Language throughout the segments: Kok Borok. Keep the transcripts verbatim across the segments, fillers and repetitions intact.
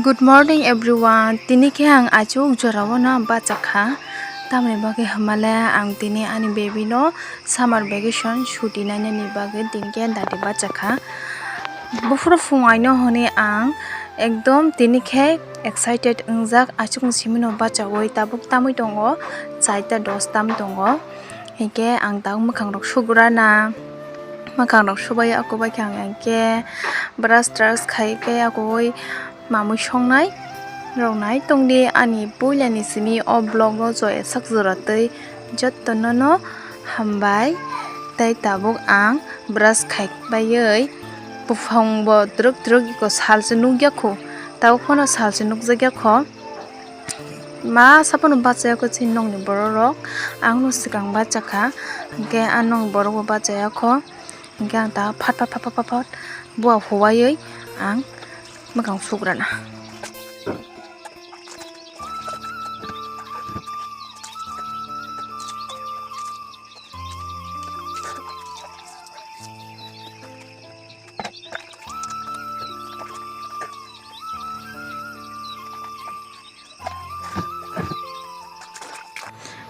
Good morning everyone. Tini khe ang achuk jorao no bachakha. Tamoni bagwi hwnmale ang tini ani baby no summer vacation chuti nainani bagwi tini khe dati bachakha. Buphuru phung aino hwnwi ang ekdom tini khe excited wngjak, achukni simi no bachaui tabuk tamui tongo chaita dos tam tongo. Hinkhe ang tabuk mwkhang rok sugrana, mwkhang rok subai ako bai khe ang hinkhe brush trush khai khe akoi mamui songnai rok nai tongdi ani puilani simi o vlog o joya sak jora twi jotto no no hambai tei tabuk ang brush khai baiwi buphang bo twrwk twrwk iko salsa nukya kho tabuk phano salsa nukjakya kho. Masa phano bachaya kho chini nokni borok rok, ang no swkang bachakha, hinkhe ang nokni borok bo bachaya kho, hinkhe ang ta phat phat phat phat phat bua huwaiwi ang mwkhang sugrana.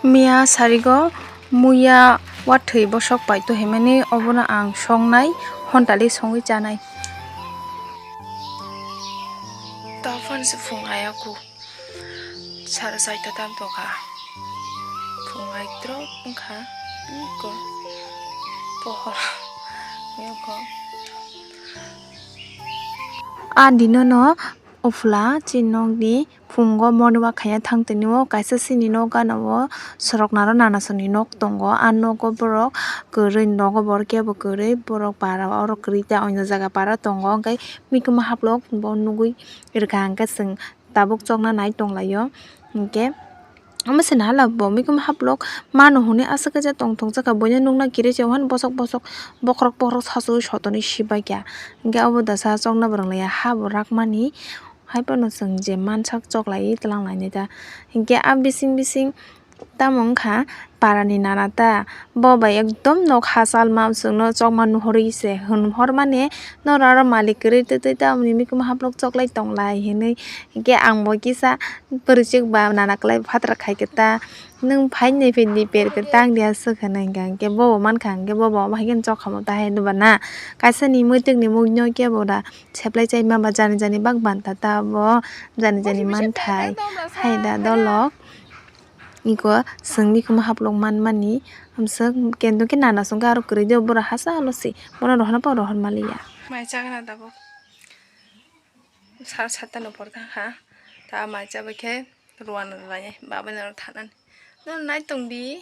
Miya sarigo muya wathwi bosok paito himani obono ang songnai hontali songwi chanai. Tophan se phung ayaku sara saita tam tokha phung ai drop wngkha iko pohor yoko. A dino no Uphla chini nokni phungo morning walk khaina thang tini o kaisa chini nok gana o sorok naro nanasoni nok tongo. A nogo borok kwrwi nogo borok kebo kwrwi borok para oro kwrwi ta oino jaga para tongo hwnkhe mikuma haplok bo nugwi rwkha hwnkhe chwng tabuk chokna nai tonglaio hwnkhe. Omo se naha labo mikuma haplok mano hwnwi aswk kaisa tongthok jakha buino nukna kiri se ohan bosok bosok bokhorok bokhorok sasu sotonwi sibaikha. Hinkhe obo dasa chokna bo rwnglaia ha bo rakmani hai phano chwng je mansak choklaiwi twlanglainai ta. Hinkhe a bising bising tamo wngkha parani nana ta bo bai ekdom nok hachal ma chwngno chokma nuhorwi se hwn hormani noro aro malik kwrwi twi twi tamoni mikuma haplok choklai tonglai hinwi. Hinkhe ang bo kisa Bwrwichwk ba nana kwlai phatra khai khe ta, nwng phainai phaidi per khe tang di aswk hwnwi hwnkha hwnkhe bobo mankha hwnkhe bobo omo hai kheno chokha mo ta hai hwnba na. Kaisa ni mwtwk ni mukno kebo da seplai chai ma ba jani jani bak banta ta bo jani jani manthai hai da dolok. Iko chwng mikuma haplok man mani amswk kento khe nana songkhe aro kwrwi de borok hachalo se bono rohorna pho rohor maliya. Mai chakna tabuk. Sal satta no por thang kha. Ta mai chabai khe ruwan rwlai baba no thanani. No nai tong di.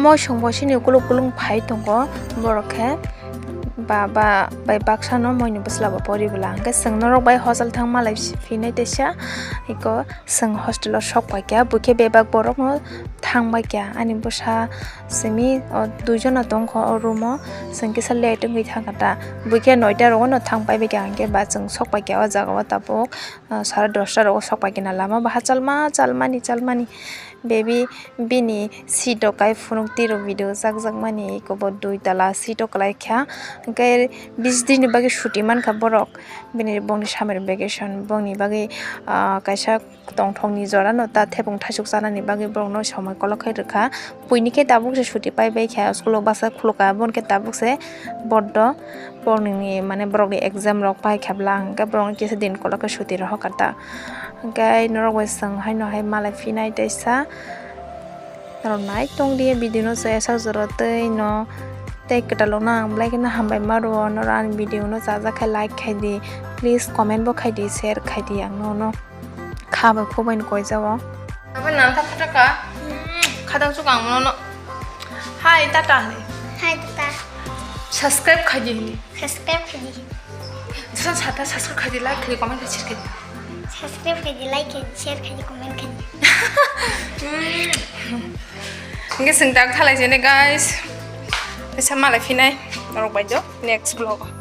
Moisong bo sini kuluk kulung phai tongo borok khe. Ba, ba, bai baksa no moi ni bwsla bo pori bwla. Hwnkhe chwng norok bai hostel thang malai phinai teisa. Iko chwng hostel o sok pai kha. Bwkhe bebak borok no thang bai kha. Ani bwsa simi o dui jona tong kha o room o. Chwng kisa late wngwi thang kha ta. Bwkhe noita rogo no thang pai bai kha. Hwnkhe ba chwng sok pai kha o jaga o tabuk. Ah, sare dosta rogo sok pai kha na lama. Ba hachal ma, chalmani, chalmani. Baby bini seat o kai phunuk tiro video chakjakmani eko bo dui tala seat o kwlai kha. Hwnkhe bis dini bagwi suti mankha borok. Bini bongni summer vacation bongni bagwi, ah, kaisa tongthokni jorano ta thepung thaichuk chanani bagwi borokno somoi kolok khai rwkha. Buini khe tabuk se suti pai bai kha school o bwsa khulukha, boni khe tabuk se bondo borokni mane borokni exam rok pai kha bwla hwnkhe borokno kisa din kolok khe suti rohor kha ta. Hwnkhe norok bai swng haino hai malai phinai teisa. Norok nai tong di video no chaya sak jora tei no tei kwtal no ang belai kheno hambai ma rwo. Norok ani video no chajak khe like khai di, please comment bo khai di, share khai di ang no no. Kha bai khuk bai no koi jao. Abo nang ta phataka. Khadang chuk ang no no. Hi tata. Hi tata. Subscribe khai di. Subscribe khai di. Jesa sata subscribe khai di, like khai di, comment khai di, share khai di. Subscribe khai di, like khai di, share khai di, comment khai di. Hwnkhe chwng tak thalai jene guys. Tesa malai phinai norok bai do next vlog.